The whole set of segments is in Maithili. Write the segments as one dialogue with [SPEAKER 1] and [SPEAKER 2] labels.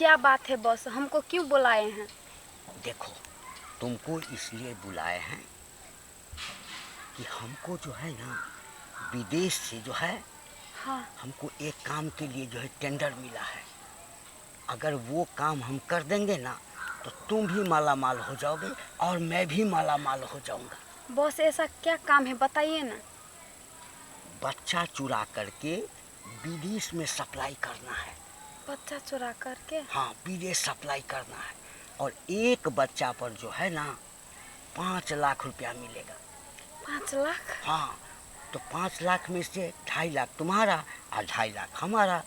[SPEAKER 1] क्या बात है बॉस, हमको क्यों बुलाए हैं?
[SPEAKER 2] देखो, तुमको इसलिए बुलाए हैं कि हमको जो है ना विदेश से जो है,
[SPEAKER 1] हाँ,
[SPEAKER 2] हमको एक काम के लिए जो है टेंडर मिला है। अगर वो काम हम कर देंगे ना तो तुम भी माला माल हो जाओगे और मैं भी माला माल हो जाऊंगा।
[SPEAKER 1] बॉस ऐसा क्या काम है बताइए ना।
[SPEAKER 2] बच्चा चुरा करके विदेश में सप्लाई करना है।
[SPEAKER 1] बच्चा चुरा करके?
[SPEAKER 2] हाँ, विदेश सप्लाई करना है और एक बच्चा पर जो है ना 5 लाख रुपया मिलेगा।
[SPEAKER 1] 5 लाख?
[SPEAKER 2] हाँ, तो 5 लाख में से 2.5 लाख तुम्हारा और 2.5 लाख हमारा।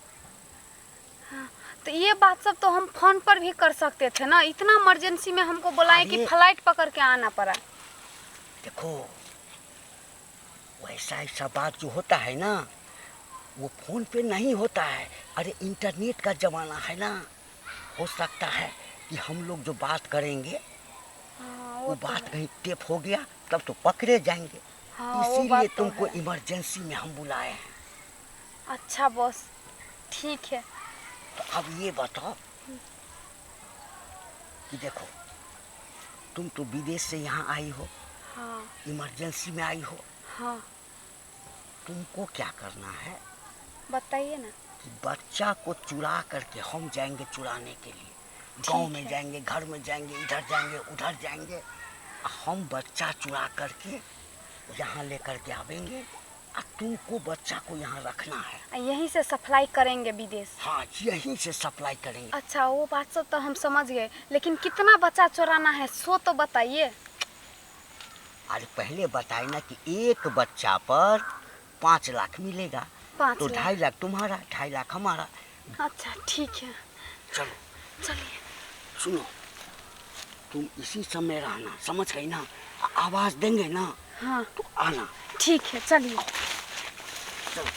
[SPEAKER 1] हाँ, तो ये बात सब तो हम फोन पर भी कर सकते थे ना, इतना इमरजेंसी में हमको बुलाए कि
[SPEAKER 2] अरे
[SPEAKER 1] फ्लाइट पकड़ के आना पड़ा।
[SPEAKER 2] देखो, वैसा ऐसा बात जो होता है ना वो फोन पे नहीं होता है। अरे इंटरनेट का ज़माना है ना, हो सकता है कि हम लोग जो बात करेंगे,
[SPEAKER 1] हाँ,
[SPEAKER 2] वो
[SPEAKER 1] वो तो
[SPEAKER 2] बात
[SPEAKER 1] है।
[SPEAKER 2] कहीं टेप हो गया तब तो पकड़े जाएंगे।
[SPEAKER 1] हाँ, वो
[SPEAKER 2] इसीलिए
[SPEAKER 1] बात तो
[SPEAKER 2] तुमको
[SPEAKER 1] है।
[SPEAKER 2] इमरजेंसी में हम बुलाए हैं।
[SPEAKER 1] अच्छा बॉस, ठीक है।
[SPEAKER 2] तो अब ये बताओ कि देखो, तुम तो विदेश से यहाँ आई हो,
[SPEAKER 1] हाँ,
[SPEAKER 2] इमरजेंसी में आई हो,
[SPEAKER 1] हाँ,
[SPEAKER 2] तुमको क्या करना है
[SPEAKER 1] बताइए ना।
[SPEAKER 2] कि बच्चा को चुरा करके हम जाएंगे चुराने के लिए, गांव
[SPEAKER 1] ठीक
[SPEAKER 2] में
[SPEAKER 1] है।
[SPEAKER 2] जाएंगे, घर में जाएंगे, इधर जाएंगे उधर जाएंगे, हम बच्चा चुरा करके यहाँ लेकर के आवेंगे और तुमको बच्चा को यहाँ रखना है।
[SPEAKER 1] यहीं से सप्लाई करेंगे विदेश?
[SPEAKER 2] हाँ, यहीं से सप्लाई करेंगे।
[SPEAKER 1] अच्छा, वो बात सब तो हम समझ गए, लेकिन कितना बच्चा चुराना है सो तो बताइए।
[SPEAKER 2] अरे पहले बताए ना कि एक बच्चा पर 5 लाख मिलेगा,
[SPEAKER 1] 5
[SPEAKER 2] तो
[SPEAKER 1] लाख।
[SPEAKER 2] 2.5 लाख तुम्हारा, 2.5 लाख हमारा।
[SPEAKER 1] अच्छा ठीक है,
[SPEAKER 2] चलो
[SPEAKER 1] चलिए।
[SPEAKER 2] सुनो, तुम इसी समय रहना, समझ गई ना? आवाज देंगे ना,
[SPEAKER 1] हाँ,
[SPEAKER 2] तो आना।
[SPEAKER 1] ठीक है, चलिए।
[SPEAKER 2] चलो।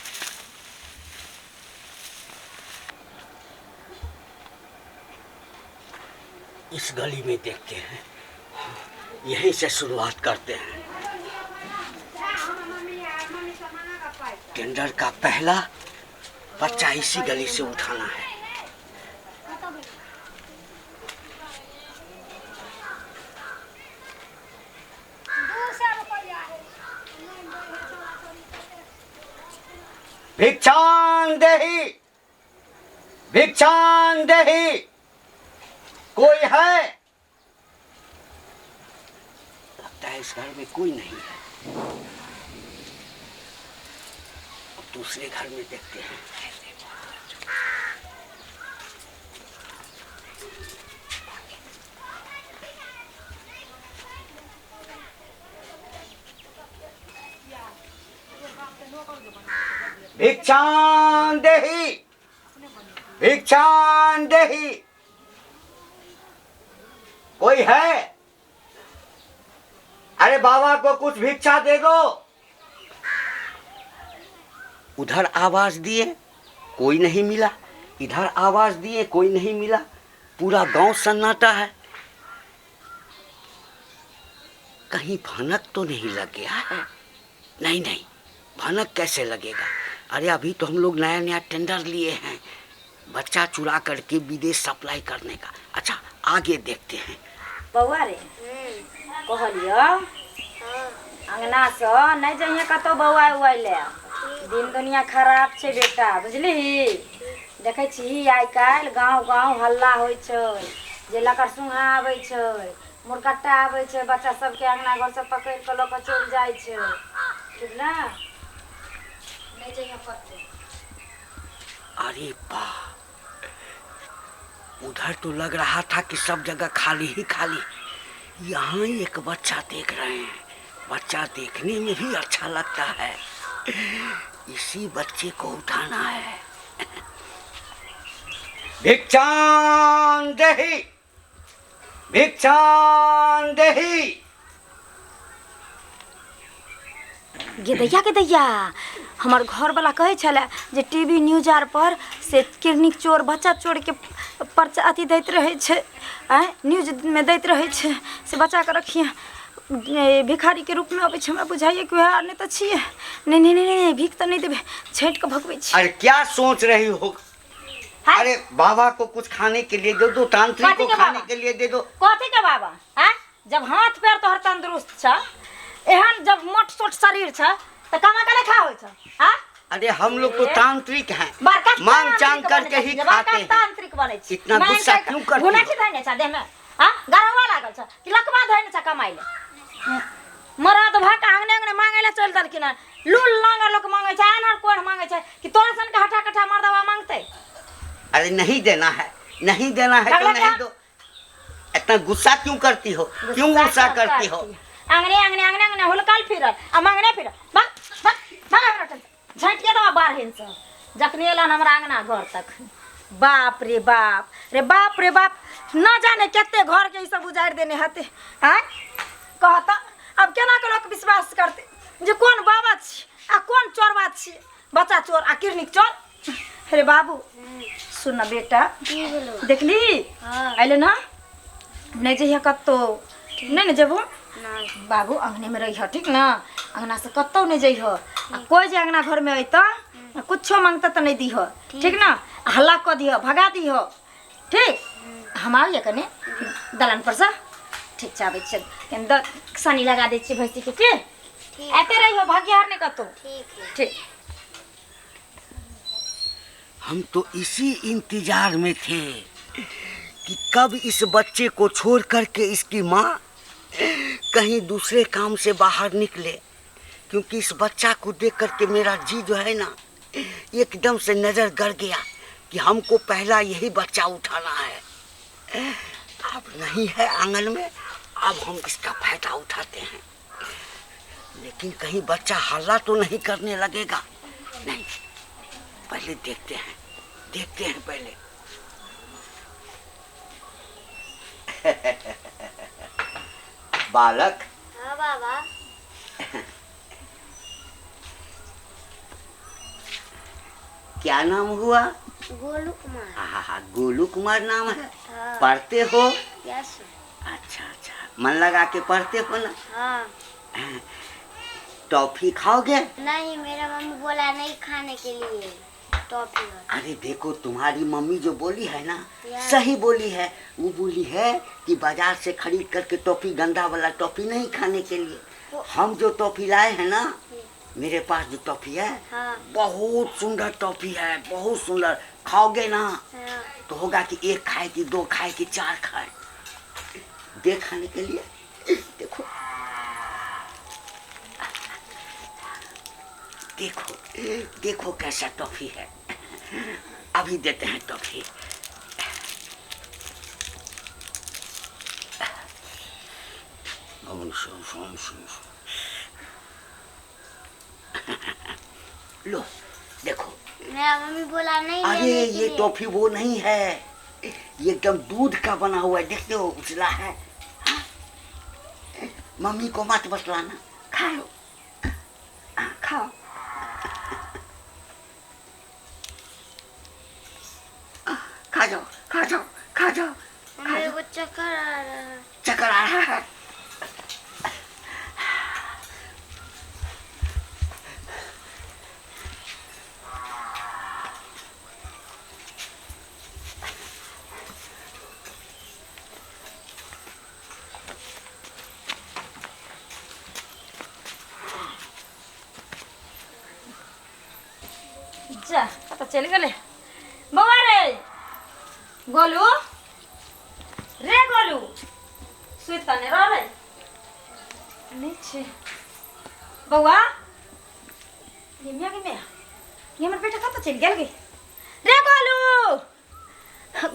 [SPEAKER 2] इस गली में देखते हैं, यहीं से शुरुआत करते हैं। टेंडर का पहला बच्चा इसी गली से उठाना है। भिक्षां देहि, भिक्षां देहि, कोई है? लगता है इस घर में कोई नहीं है। अब दूसरे घर में देखते हैं। भिक्षां देहि, भिक्षां देहि, कोई है? अरे बाबा को कुछ भिक्षा दे दो। उधर आवाज दिए, कोई नहीं मिला। इधर आवाज दिए, कोई नहीं मिला। पूरा गांव सन्नाटा है। कहीं भनक तो नहीं लग गया है? नहीं नहीं, भनक कैसे लगेगा? अरे अभी तो हम लोग नया नया टेंडर लिए हैं बच्चा चुरा करके विदेश सप्लाई करने का। अच्छा आगे देखते हैं।
[SPEAKER 3] बौआ रे, कहलियो अंगना से नहीं जइहे कतौ बौआ उआ ले, दिन दुनिया खराब छै बेटा, बुझलिही? देखै छी आइ काल्हि गाँव गाँव हल्ला होइ छै जे लकड़सुंघा आबै छै, मुरकट्टा आबै छै, बच्चा सबके अंगना घर से पकड़ि कऽ लऽ कऽ चलि जाइ छै, ठीक ने? नहि जइहे कतौ।
[SPEAKER 2] अरे वाह, उधर तो लग रहा था कि सब जगह खाली ही खाली, यहाँ एक बच्चा देख रहे हैं। बच्चा देखने में भी अच्छा लगता है, इसी बच्चे को उठाना है। भिक्षां देहि, भिक्षां देहि।
[SPEAKER 3] गे दैया, हमर घरवला कहै छलै जे टीवी न्यूज आर पर से किडनी चोर बच्चा चोरके पर्चा अथी दैत रहै छै, आँय न्यूजमे दैत रहै छै, से बचा कऽ रखिहे, भिखारीके रूपमे अबै छै। हमरा बुझाइए कि वएह आर नहि तऽ छियै। नहि नहि नहि नहि, भीख तऽ नहि देबै, छाँटि कऽ भगबै छी।
[SPEAKER 2] अरे क्या सोच रही हो?
[SPEAKER 3] हाँ?
[SPEAKER 2] अरे बाबा को कुछ खाने के लिए दे दो, तांत्रिक
[SPEAKER 3] कथी
[SPEAKER 2] को
[SPEAKER 3] के
[SPEAKER 2] खाने
[SPEAKER 3] बाबा?
[SPEAKER 2] के लिए दे दो।
[SPEAKER 3] कथी के बाबा? आँ, जब हाथ पैर तोहर तंदुरुस्त छ, एहन जब मोट सोट शरीर छ, त कमा के खा होइ छ? आँ,
[SPEAKER 2] अरे हम लोग तो तांत्रिक हैं,
[SPEAKER 3] बड़का
[SPEAKER 2] मांग
[SPEAKER 3] तांत्रिक
[SPEAKER 2] चांग
[SPEAKER 3] बनै
[SPEAKER 2] करके
[SPEAKER 3] छी,
[SPEAKER 2] ही
[SPEAKER 3] बड़का
[SPEAKER 2] खाते हैं।
[SPEAKER 3] तांत्रिक बनै छी।
[SPEAKER 2] इतना
[SPEAKER 3] मांग
[SPEAKER 2] गुस्सा
[SPEAKER 3] चांग-
[SPEAKER 2] क्यों करती
[SPEAKER 3] गुना
[SPEAKER 2] हो?
[SPEAKER 3] की धैने छ देह में? आँ, गरवा लागल छ कि लकवा धैने छ कमाइ ले? मरद भऽ कऽ आंगने आंगने मांगै लए चलि देलखिन हँ। लूल लांगर लोक मांगै छै, आन्हर कोढ़ मांगै छै, कि तोरा सन के हटा कटा मर्दवा मांगतै?
[SPEAKER 2] अरे नहीं देना है, नहीं देना है तो
[SPEAKER 3] अगला
[SPEAKER 2] नहीं
[SPEAKER 3] क्या?
[SPEAKER 2] दो। इतना गुस्सा क्यों करती हो? क्यों गुस्सा करती हो?
[SPEAKER 3] आंगने आंगने आंगने आंगने हुलकल फिरल आ मांगने फिरल। भाग भाग भाग हमरा ठाम से। झाँटिए देबा बारहिन से जखनी एलन हमरा आंगना घर तक। बाप रे बाप रे बाप रे बाप, न जाने कते घर के ई सब उजाड़ि देने हेतै। आँय कहत आब केना के लोक विश्वास करतै जे कोन बाबा छी आ कोन चोरबा छी, बच्चा चोर आ किरनिक चोर। रे बाबू सुन न बेटा,
[SPEAKER 4] की भेलो?
[SPEAKER 3] देखली?
[SPEAKER 4] हाँ।
[SPEAKER 3] अइले न, नहि जइहे कतौ, नहि ने जेबो?
[SPEAKER 4] नहीं।
[SPEAKER 3] बाबू अंगने में रहिह, ठीक न? अंगना से कतौ नहि जइह, आ कोइ जे अंगना घर में अइतऽ कुछो मांगतऽ तऽ नहि दिह, ठीक न? आ हल्ला कऽ दिह, भगा दिह, ठीक? हम आबियै कने दलान पर से, ठीक छै? आबै छियै कनि, द सानी लगा दै छियै भैंसीके, की?
[SPEAKER 4] ठीक।
[SPEAKER 3] एते रहिहो, भागिहार नहि कतौ।
[SPEAKER 4] ठीक है।
[SPEAKER 3] ठीक।
[SPEAKER 2] हम तो इसी इंतजार में थे कि कब इस बच्चे को छोड़ करके इसकी माँ कहीं दूसरे काम से बाहर निकले, क्योंकि इस बच्चा को देख करके मेरा जी जो है ना एकदम से नज़र गड़ गया कि हमको पहला यही बच्चा उठाना है। अब नहीं है आंगन में, अब हम इसका फायदा उठाते हैं। लेकिन कहीं बच्चा हल्ला तो नहीं करने लगेगा? नहीं, पहले देखते हैं, देखते हैं पहले। बालक।
[SPEAKER 4] हाँ बाबा।
[SPEAKER 2] क्या नाम हुआ?
[SPEAKER 4] गोलू कुमार।
[SPEAKER 2] हाँ, गोलू कुमार नाम है।
[SPEAKER 4] हाँ।
[SPEAKER 2] पढ़ते हो?
[SPEAKER 4] यस।
[SPEAKER 2] अच्छा अच्छा, मन लगा के पढ़ते हो ना?
[SPEAKER 4] हाँ।
[SPEAKER 2] टॉफी खाओगे?
[SPEAKER 4] नहीं, मेरा मम्मी बोला नहीं खाने के लिए टॉफी।
[SPEAKER 2] अरे देखो, तुम्हारी मम्मी जो बोली है ना,
[SPEAKER 4] यस।
[SPEAKER 2] सही बोली है। वो बोली है कि बाजार से खरीद करके टॉफी, गंदा वाला टॉफी नहीं खाने के लिए। हम जो टॉफी लाए हैं ना, मेरे पास जो टॉफी है,
[SPEAKER 4] हाँ।
[SPEAKER 2] बहुत सुंदर टॉफी है, बहुत सुंदर। खाओगे ना
[SPEAKER 4] हाँ।
[SPEAKER 2] तो होगा कि एक खाए कि दो खाए कि चार खाए। दे खाने के लिए। देखो देखो देखो कैसा टॉफी है। अभी देते हैं टॉफी। लो देखो।
[SPEAKER 4] मेरा मम्मी बोला नहीं
[SPEAKER 2] अरे
[SPEAKER 4] लेने के
[SPEAKER 2] ये
[SPEAKER 4] लिए।
[SPEAKER 2] टॉफी वो नहीं है, ये एकदम दूध का बना हुआ है। देखते हो उजला है। हाँ? मम्मी को मत बतलाना, खा लो। हाँ, खाओ। खा जाओ, खा जाओ, खा जाओ।
[SPEAKER 4] मेरे को चक्कर आ रहा है।
[SPEAKER 2] चक्कर आ रहा है।
[SPEAKER 3] जा, कतऽ चलि गेलै बौआ रे? गोलू रे, गोलू सुति तऽ नहि रहलै? नहि छै बौआ। गे मिया, गे मिया, गे हमर बेटा कतऽ चलि गेल? गे रे गोलू,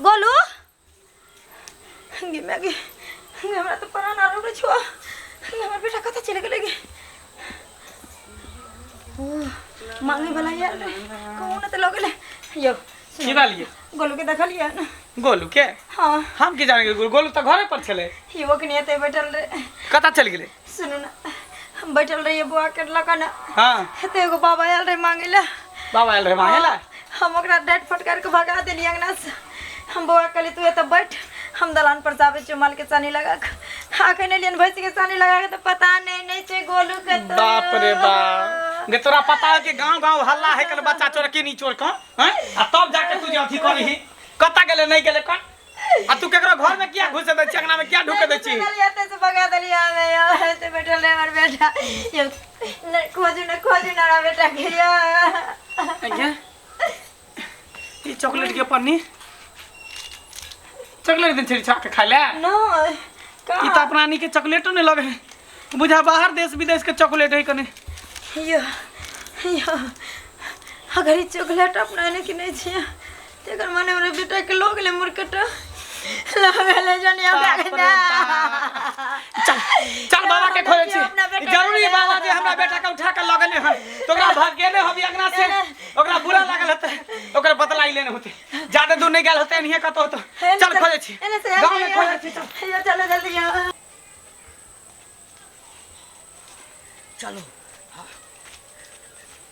[SPEAKER 3] गोलू, गे मिया, गे गे हमरा तऽ प्राण आर उड़ै छौ। गे हमर बेटा कतऽ चलि गेलै? गे ओ मांगे वाला आयल रहे, कहूँ ने तऽ लऽ गेलै यौ।
[SPEAKER 5] की भेलियै?
[SPEAKER 3] गोलू के देखलियै ने?
[SPEAKER 5] गोलू के?
[SPEAKER 3] हाँ।
[SPEAKER 5] हम की जाने, गोलू तऽ घरे पर छलै।
[SPEAKER 3] युवक नहीं एते बैठल रहे।
[SPEAKER 5] कतऽ चलि गेलै?
[SPEAKER 3] सुनू ना, हम बैठल रहिए बौआ के लऽ ने।
[SPEAKER 5] हाँ।
[SPEAKER 3] एते एगो बाबा आयल रहे मांगे ला।
[SPEAKER 5] बाबा आयल रहे मांगे ला?
[SPEAKER 3] हम ओकरा डाँट फटकार के भगा देलियै अंगना से। हम बौआ कहली तू एतऽ बैठ, हम दलान पर से आबै छियौ माल के सानी लगा के। अखन एलियन भैंसी के सानी लगा के तऽ पता नहीं, नहीं छै गोलू के।
[SPEAKER 5] बाप रे बाप। गे तोरा पता है कि गांव गांव हल्ला है कल बच्चा चोर के नहीं चोर का हैं आ तब जाके तू जे अथी करही कत्ता गेले नहीं गेले कौन आ तू केकरो घर में किया घुसे दै छी अंगना में किया ढुके दै छी
[SPEAKER 3] एते से भगा देलियै हमे यौ एते बैठल रहे हमर बेटा यौ नहि खोजू ने खोजू ने हमरा बेटा के यौ
[SPEAKER 5] आज्ञा ई चॉकलेट के पन्नी चॉकलेट दिन छड़ी छा के खाय ले
[SPEAKER 3] नहि
[SPEAKER 5] ई त अपना नी के चॉकलेटो नहीं लगे है बुझा बाहर देश विदेश के चॉकलेट है कने
[SPEAKER 3] यो यो अगर ई चॉकलेट अपना एने कि नहीं छियै तेकर माने हमरा बेटा के लोग ले मुरकटा लगे जनी हमरा
[SPEAKER 5] बाप रे बाप। चल चल बाबा के खोजे छी
[SPEAKER 3] अपना बेटा के
[SPEAKER 5] जरूरी
[SPEAKER 3] ले
[SPEAKER 5] बाबा जे हमरा बेटा के उठा के लगले हन तो ओकरा भाग गेले हम अंगना से ओकरा बुरा लागल होते ओकरा बतलाई लेने होते ज्यादा दूर नहीं गेल होते एनहिए कतौ होते चल खोजे छी
[SPEAKER 3] एने से
[SPEAKER 5] गांव में खोजे छी चल
[SPEAKER 3] यो चलो जल्दी आओ।
[SPEAKER 2] चलो हाँ,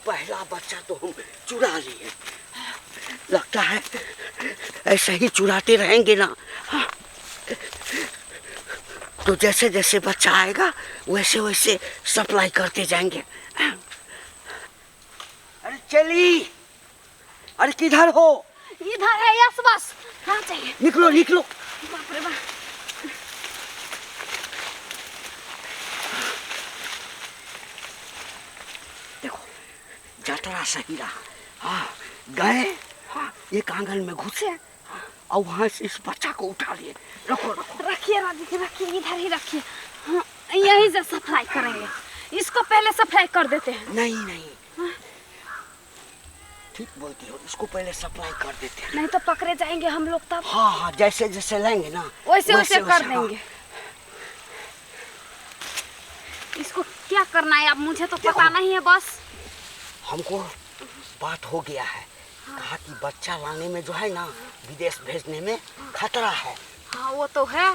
[SPEAKER 2] पहला बच्चा तो हम चुरा लिए। लगता है ऐसे ही चुराते रहेंगे ना, हाँ, तो जैसे जैसे बच्चा आएगा वैसे वैसे सप्लाई करते जाएंगे। अरे चली, अरे किधर हो?
[SPEAKER 1] इधर है यस बस। कहाँ चाहिए?
[SPEAKER 2] निकलो निकलो।
[SPEAKER 1] बाप रे बाप।
[SPEAKER 2] देखो जतरा सही रहा। हाँ गए, हाँ एक आंगन में घुसे, हाँ, और वहाँ से इस बच्चा को उठा लिए। रखो रखो
[SPEAKER 1] रखिए राजू, रखिए इधर ही रखिए। हाँ, यहीं से सप्लाई करेंगे। इसको पहले सप्लाई कर देते हैं।
[SPEAKER 2] नहीं नहीं ठीक बोलती हो, इसको पहले सप्लाई कर देते हैं,
[SPEAKER 1] नहीं तो पकड़े जाएंगे हम लोग तब।
[SPEAKER 2] हाँ हाँ जैसे जैसे लाएंगे ना
[SPEAKER 1] वैसे वैसे कर
[SPEAKER 2] हाँ।
[SPEAKER 1] देंगे। इसको क्या करना है अब मुझे तो पता नहीं है। बस
[SPEAKER 2] हमको बात हो गया है। हाँ। कहा कि बच्चा लाने में जो है ना विदेश भेजने में खतरा है।
[SPEAKER 1] हाँ वो तो है।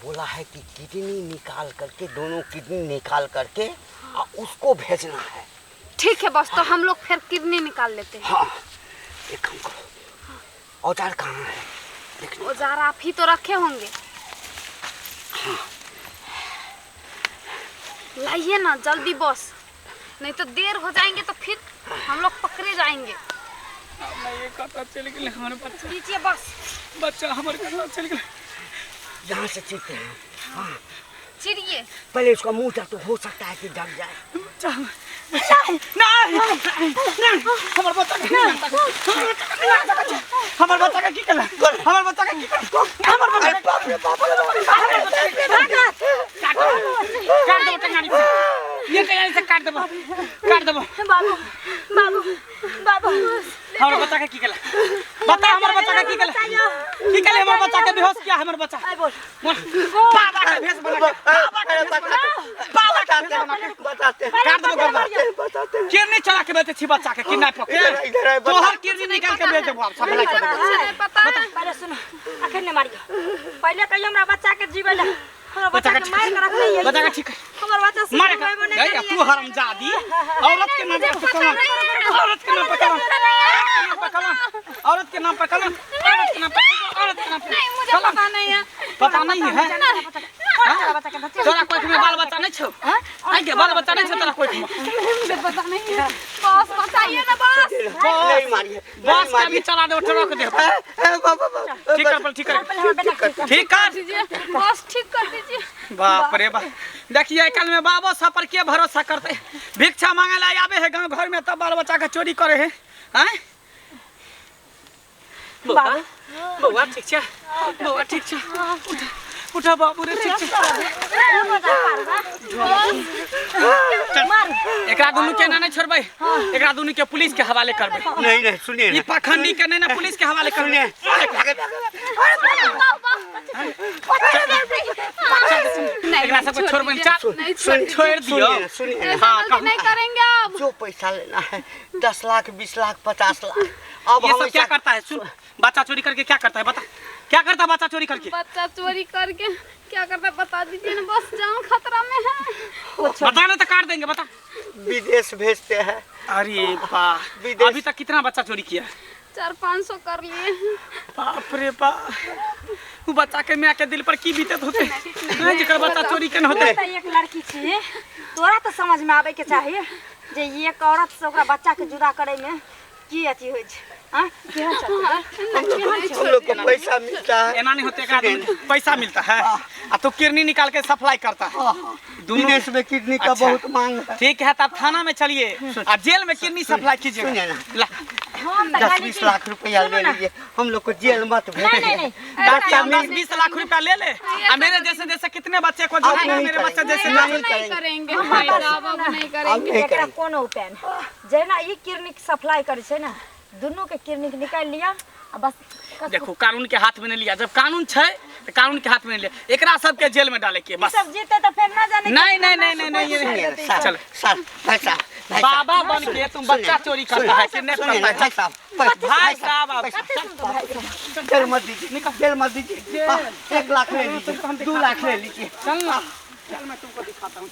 [SPEAKER 2] बोला है कि किडनी निकाल करके, दोनों किडनी निकाल करके और उसको भेजना है।
[SPEAKER 1] ठीक है बस। हाँ। तो हम लोग फिर किडनी निकाल लेते हैं।
[SPEAKER 2] हाँ एक काम करो। हाँ। औजार कहाँ है? देखने
[SPEAKER 1] औजार आप ही तो रखे होंगे।
[SPEAKER 2] हाँ।
[SPEAKER 1] लाइए ना जल्दी बस, नहीं तो देर हो जाएंगे तो फिर हम लोग पकड़े जाएंगे।
[SPEAKER 5] ये कथा चल गेलै हमर बच्चा।
[SPEAKER 1] लीजिए बस
[SPEAKER 5] बच्चा हमर कथा चल गेलै।
[SPEAKER 2] यहाँ से चीरते हैं। हाँ
[SPEAKER 1] चिरिए
[SPEAKER 2] पहले उसका मुंह तक, तो हो सकता है कि जग जाए।
[SPEAKER 5] नहीं नहीं हमर बच्चा के हमर बच्चा के की केला? हमर बच्चा के की केला? हमर बच्चा
[SPEAKER 2] बाप रे बाप रे
[SPEAKER 5] काट काट दो टंगाड़ी से, ये टंगाड़ी से काट देबो, काट देबो।
[SPEAKER 3] बाबू बाबू बाबू
[SPEAKER 5] हमर बच्चा के की केला बता? हमर बच्चा के की केला? की केला हमर बच्चा के? बेहोश किया हमर बच्चा।
[SPEAKER 3] बोल
[SPEAKER 5] बाबा के भेष बना के, बाबा के भेष बना के, बाबा के भेष बना के
[SPEAKER 2] बताते हैं,
[SPEAKER 5] काट देबो गरबा।
[SPEAKER 2] बताते हैं।
[SPEAKER 5] किडनी चला के बेचे छी बच्चा के, किडनी पकड़ तोहर किडनी निकाल के बेच देबो। आप सप्लाई कर देबो।
[SPEAKER 1] नहीं पता है।
[SPEAKER 3] पहले सुनो, अखन नहीं मारियो। पहले कहियो हमरा बच्चा के जीवे ला। हमरा बच्चा के मार के रखले है।
[SPEAKER 5] बच्चा के ठीक है।
[SPEAKER 3] हमर बच्चा से
[SPEAKER 5] मारे के तू हरामजादी औरत के नाम पर कलंक, औरत के नाम पर कलंक, औरत के नाम पर कलंक, औरत के नाम पर, औरत के नाम पर।
[SPEAKER 1] नहीं मुझे पता नहीं है।
[SPEAKER 5] पता नहीं है? तोरा कोख में बाल बच्चा नहीं छौ? आई के बाल बच्चा नहीं छौ तोरा कोख में?
[SPEAKER 1] मुझे पता नहीं है बस, बताइए ना बस।
[SPEAKER 2] नहीं मारिए
[SPEAKER 5] बस के अभी चला दे, ट्रक दे। ठीक कर, ठीक कर, ठीक कर
[SPEAKER 1] दीजिए बस, ठीक कर दीजिए।
[SPEAKER 5] बाप रे बाप, देखिए कल में बाबो सब पर के भरोसा करते। भिक्षा मांगे ला आवे है गांव घर में तब बाल बच्चा के चोरी करे है। हैं बौआ, बौआ ठीक छै? बौआ ठीक छै? उठा उठा बाबू रे, ठीक छै। एकरा दुनू के ना नहीं छोड़बै, एकरा दुनू के पुलिस के हवाले करबै।
[SPEAKER 2] नहीं नहीं सुनिए
[SPEAKER 5] ई पाखंडी के नहीं ना पुलिस के हवाले करबै। एकरा सबके छोड़बै चल, छोड़ दियो।
[SPEAKER 2] सुनिए।
[SPEAKER 5] हाँ
[SPEAKER 1] नहीं करेंगे अब।
[SPEAKER 2] जो पैसा लेना है 10 लाख 20 लाख 50 लाख। अब
[SPEAKER 5] ये सब क्या करता है? सुन, बच्चा चोरी करके क्या करता है बता? क्या करता है बच्चा चोरी करके?
[SPEAKER 1] बच्चा चोरी करके क्या करता है बता दीजिए ना बस, जान खतरा में है।
[SPEAKER 5] बता ना तो काट देंगे, बता।
[SPEAKER 2] विदेश भेजते हैं।
[SPEAKER 5] अरे वाह, अभी तक कितना बच्चा चोरी किया?
[SPEAKER 1] 400-500 कर लिए।
[SPEAKER 5] बाप रे बाप, वो बच्चा के माय के दिल पर की बीतत होते नहीं जेकर बच्चा चोरी केने होते।
[SPEAKER 3] एक लड़की छी, तोरा तो समझ में आवे के चाहिए। जे एक औरत से ओकरा बच्चा के जुदा करे में की अथी होइ छै? आँ, केहन चलतै?
[SPEAKER 2] हम लोग को पैसा मिलता है।
[SPEAKER 5] एना नहीं होते, एक आदमी पैसा मिलता है आ तो किडनी निकाल के सप्लाई करता है दोनों।
[SPEAKER 2] विदेश में किडनी का
[SPEAKER 5] अच्छा।
[SPEAKER 2] बहुत मांग है।
[SPEAKER 5] ठीक है, तब थाना में चलिए आ जेल में किडनी सप्लाई कीजिए।
[SPEAKER 2] सुनिए ना।
[SPEAKER 5] ला,
[SPEAKER 3] हम तऽ
[SPEAKER 2] दस
[SPEAKER 3] खाली
[SPEAKER 2] बीस
[SPEAKER 3] की-
[SPEAKER 2] लाख रुपया
[SPEAKER 3] सुनू
[SPEAKER 2] ले
[SPEAKER 3] ना।
[SPEAKER 2] लीजिए, हम लोग को जेल मत
[SPEAKER 3] नहीं नहीं
[SPEAKER 2] भेजिए।
[SPEAKER 3] नहीं।
[SPEAKER 5] बच्चा 10-20 लाख रुपया ले ले आ मेरे जैसे जैसे कितने बच्चे को जो
[SPEAKER 2] अब
[SPEAKER 5] है
[SPEAKER 2] नहीं
[SPEAKER 5] मेरे बच्चा
[SPEAKER 2] करेंगे।
[SPEAKER 5] जैसे
[SPEAKER 1] नहीं, अब
[SPEAKER 2] नहीं
[SPEAKER 1] नहीं करेंगे
[SPEAKER 3] हम
[SPEAKER 1] भाई
[SPEAKER 3] बस
[SPEAKER 1] साहब, अब नहीं
[SPEAKER 2] अब
[SPEAKER 1] करेंगे।
[SPEAKER 2] नहीं
[SPEAKER 3] एकरा
[SPEAKER 2] करेंगे।
[SPEAKER 3] कोनो उपाय नहीं। जेना ई किडनी सप्लाई करै छै ने, दुनू के किडनी के निकालि लिअ आ बस।
[SPEAKER 5] देखो, कानून के हाथ में नहीं लिया। जब कानून छै तो कानून के हाथ में नहीं लिया। एकरा सबके जेल में डाले के
[SPEAKER 3] ई
[SPEAKER 5] बस।
[SPEAKER 3] सब जीते तऽ फेर ना जाने।
[SPEAKER 5] नहीं नहीं नहीं नहीं नहीं, ये
[SPEAKER 2] सुनिए
[SPEAKER 5] नहीं।
[SPEAKER 2] ना, सर,
[SPEAKER 5] चल।
[SPEAKER 2] सर, भाई साहब, भाई साहब,
[SPEAKER 5] बाबा बन के तुम बच्चा चोरी करता है, किडनैप
[SPEAKER 2] सुनिए ना,
[SPEAKER 5] करता है।
[SPEAKER 2] भाई साहब,
[SPEAKER 5] भाई साहब, आप
[SPEAKER 2] जेल मत दीजिए, जेल मत दीजिए। 1 लाख ले लीजिए, 2 लाख ले लीजिए।
[SPEAKER 5] चल ना, चल, मैं तुमको दिखाता हूँ।